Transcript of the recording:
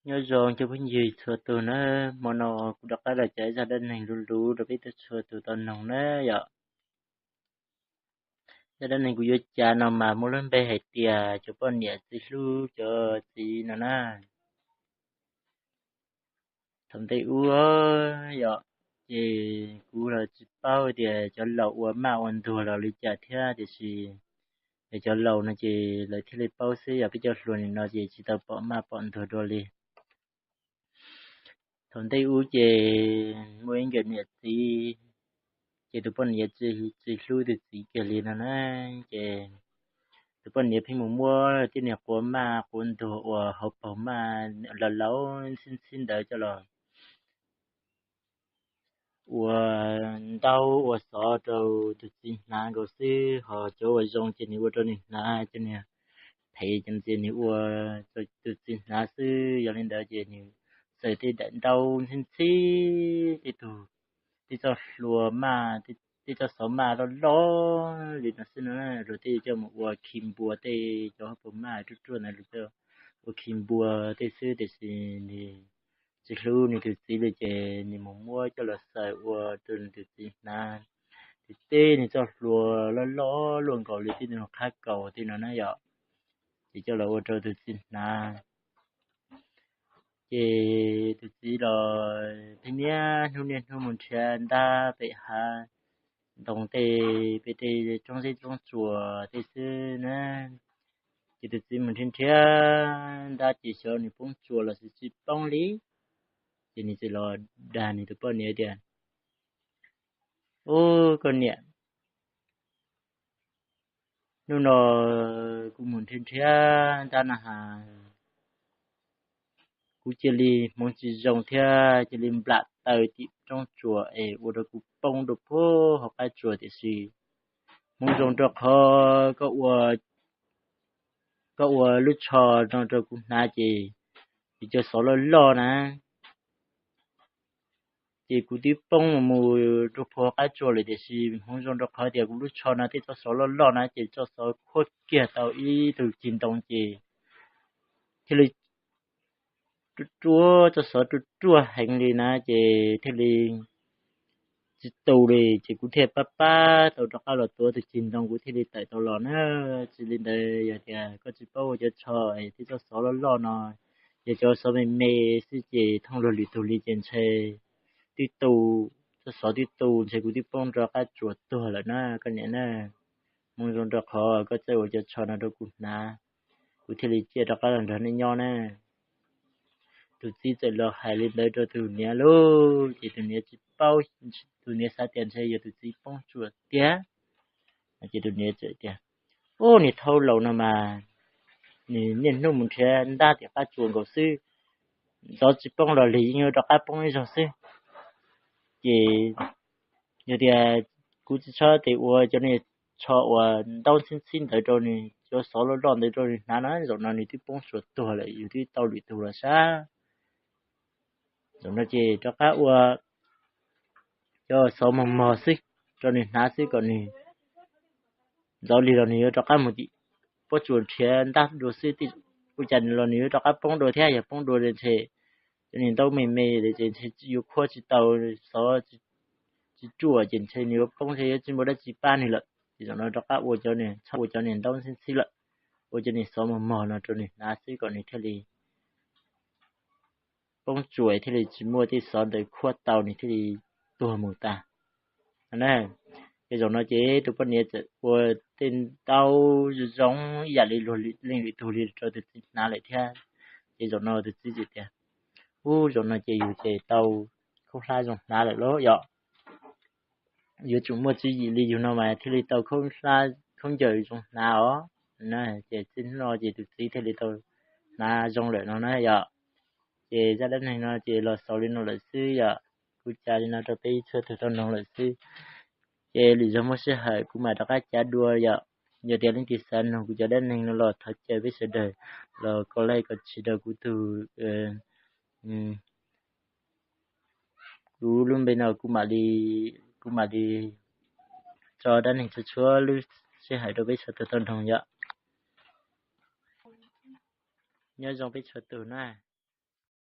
Nyob zoo cov phooj ywg txhua tus na, hmo no kuv rov qab los cais zaj dab neeg luv luv rau peb txhua tus tau noog na yom. Zaj dab neeg kuv yuav cais no mas muaj lub npe hais tias cov poj niam tsis hlub cov txiv no na. Thaum ntej ub yom, ces kuv los tsis paub tias cov laus ua maj ua ntuag los li cas thiab, tiam sis cov laus no ces lawv thiaj li paub xwb, yog peb cov hluas nim no ces tsis tau pom maj pom ntuag dua li. Thaum ntej ub ces muaj ib nkawm niam txiv, ces tus poj niam tsis hlub tus txiv kiag li no na, ces tus poj niam pheej mus muab tej niag quav maj quav ntuag uas hauv paus maj laus laus ntxhib ntxhib ntawd coj los ua ntaub ua xov rau tus txiv hnav nkaus xwb, ho cov uas zoo ces nws ua rau nws hnav, cov niag phem ces nws ua rau tus txiv hnav xwb. Yog li ntawd ces nws xaws tej daim ntaub ntxhib ntxhib, tej tug, tej txoj hlua maj, tej txoj xov maj loj loj li no xwb no, luag tej coj mus ua khi npua, tej cov hauv paus maj ruaj ruaj ntawd luag coj ua khi npua tej xwb, tiam sis nws tsis hlub nws tus txiv li ces nws mus muab coj los xaws ua rau nws tus txiv hnav. Ces tej nws txoj hlua loj loj luaj nkaus li tej nws qhab kaus tej no na yom, ces coj los ua rau tus txiv hnav. Ces tus txiv los pheej niaj hnub niaj hnub mus nrhiav ntab pem hav ntoo tej, pem tej roob zeb roob tsuas tej xwb na. Ces tus txiv mus nrhiav nrhiav ntab ces xyov nws poob tsuas los xyov tsis poob li. Ces nws txawm los dag nws tus poj niam tias, Ub, koj niam, hnub no kuv mus nrhiav nrhiav ntab na has, kuv cia li hmoov tsis zoo thiab cia li nplam taw tim roob tsuas es ua rau kuv poob rau puag hauv qab tsuas, tiam sis hmoov zoo rau qhov koj ua lub tsho no rau kuv hnav ces, ces cov xov loj loj na, ces kuv twb poob mus rau puag qab tsuas lawm, tiam sis hmoov zoo rau qhov tias kuv lub tsho no tej txoj xov loj loj na ces txoj xov khuab kiag tau ib tug ceg ntoo ces thiaj li ruaj ruaj, txoj xov ruaj ruaj heev li na ces thiaj li tsis tu li, ces kuv thiaj pab pab tau rov qab los tuav tus ceg ntoo kuv thiaj li tawm tau los na. Tsis li ntawd yog tias koj tsis paub ua cov tsho es tej txoj xov loj loj no, yog cov xov me me xwb ces thooj luag lwm tug li ces ntshe twb tu, txoj xov twb tu ntshe kuv twb poob rau qab tsuas tuag lawm na koj niam na. Hmoov zoo rau qhov koj txawj ua cov tsho no rau kuv hnav, kuv thiaj li ciaj rov qab los nrog nej nyob na. Tus txiv txawm los hais li ntawd rau tus niam lauj, ces tus niam tsis paub, tus niam xav tias ntshe yog tus txiv poob tsuas tiag. Ces tus niam txawm tias, Ub, niag thauj laus no mas nws niaj hnub mus nrhiav ntab tim qab tsuas nkaus xwb, ntxov tsis poob los lig yeej yuav rov qab poob ib zaug xwb. Ces yog tias kuv tsis txhob tes ua cov niag tsho uas ntaub ntxhib ntxhib ntawd rau nws, cov xov loj loj ntawd rau nws hnav na, zaum no nws twb poob tsuas tuag lawm, yus twb tau lwm tus los sab. Zaum no ces rov qab ua cov xov mos mos xwb rau nws hnav xwb kom nws ntxov lig los nws yuav rov qab mus tim pob tsuas nrhiav ntab dua xwb, ua cas los nws yuav rov qab poob dua thiab, yog poob dua ntshe cov niag ntaub me me ces ntshe yuav khuab tsis tau, xov tsis ruaj ces ntshe nws yuav poob thiab yuav tsis muaj dab tsi pab nws lawm. Ces zaum no rov qab ua cov niag, txhob ua cov niag ntaub ntxhib ntxhib lawm, ua cov niag xov mos mos no rau nws hnav xwb kom nws thiaj li poob tsuas thiaj li tsis muaj tej xov ntawd khuab tau nws thiaj li tuag mus tas. Ces zaum no ces tus poj niam txawm ua tej ntaub zoo zoo ib yam li luag leej lwm tug li rau tus txiv hnav lawm thiab. Ces zaum no tus txiv txawm tias, Ub, zaum no ces yus ces tau khaub hlab zoo hnav lawm lauj yom. Yuav tsum muaj tswv yim li yus no mas thiaj li tau khaub ncaws zoo hnav os. Ces txij no ces tus txiv thiaj li tau hnav zoo lawm no na yom. Ces zaj dab neeg no ces los xaus li no lawm xwb yom. Kuv cais li no rau peb txhua tus tau noog lawm xwb. Ces lwm zaug muaj sij hawm kuv mam rov qab cais dua yom. Yog tias leej twg xav noog kuv cov dab neeg no los thov caw peb sawv daws los comment comment share rau kuv tus, kuv lub npe no kuv mam li, kuv mam li tso dab neeg txhua txhua lub sij hawm rau peb sawv daws tau noog yom. Nyob zoo peb txhua tus na.